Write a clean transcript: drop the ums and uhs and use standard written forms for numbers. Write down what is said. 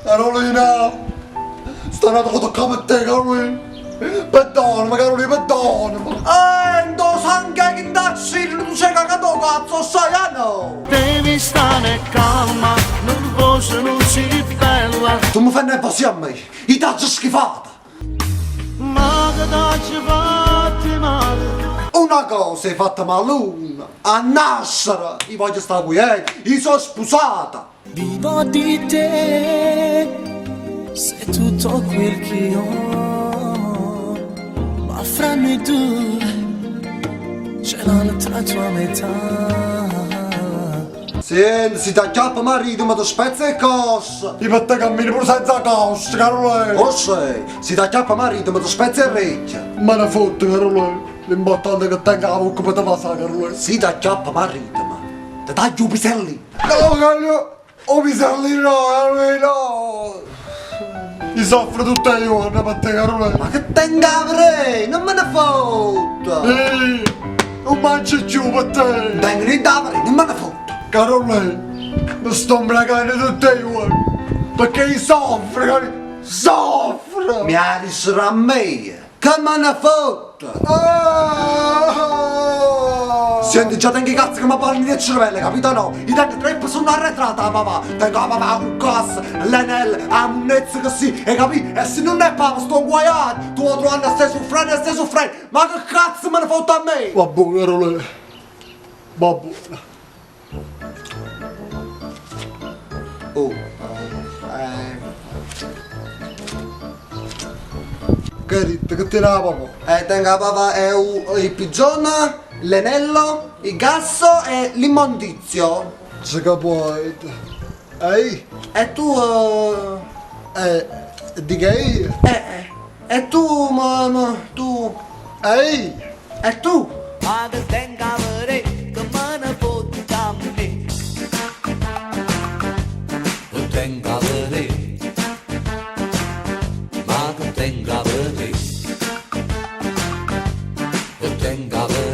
Carolina! Sta n'ata vota ccà pe te, Carolina! Perdonami, Carolina, perdonami! Eh, 'int' 'o sangue 'e chi t'accide tu ce cacato 'o cazzo, 'o ssaje o no? Devi stare calma, nervosa nun si bella. Tu me fai nervosì a me, io t'aggio schifata! Ma che t'aggio fatto 'e male? Una cosa 'e fatta male una, a nascere! Io voglio sta quieta, io so' spusata! Vivo di te, sei tutto quel che ho, ma fra noi due c'è l'altra tua metà. Siente, si t'acchiappa marito, me te spezza 'e cosce! Io pe te cammino pure senza cosce, Carulè! O sei, si t'acchiappa marito, me te spezza 'e recchie! Me ne fotte, Carulè! L'importante è che tengo 'a vocca pe te vasà, Carulè! Si t'acchiappa marito, te taglio 'o pisellino! No, Carulè! 'O pisellino no, Carulè, no! Io soffro tutt' 'e juorne pe te, Carulè! Ma che tengo 'a verè? Nun me ne fotte! Io nun mangio cchiù pe te! Nun tengo niente 'a verè, nun me ne fotte! Carulè, me sto 'mbriacanno tutt' 'e juorne pecchè io soffro, Carulè, soffro! Mi 'a dicere a me Che me ne fotte! Sienti, già tengo 'e cazze che m'abballano 'e cervelle, capito o no? Io tengo tre persone arretrate 'a pavà, tengo 'a pavà 'o gas, l'Enel, 'a munnezza che sì, 'e capì? E si nun 'e pavo sto 'nguaiato, tu 'o truanno stai suffrenno e stai suffrenno, ma che cazzo me ne fotte a me? Vabbuò Carolè, vabbuò. Oh, eh. Che hai ditto? Che tiene 'a papà? Eh, tengo 'a papà è 'o, il pigione, l'anello, il gasso e l'immondizio. Ce capito. Ehi? E tu... Eh, di che io? Eh, e tu, ma, ma, tu... Ehi? E tu? Ma che tengo 'a verè che me ne fotte a me. Che tengo 'a verè. Ma che tengo 'a verè. Che tengo 'a verè.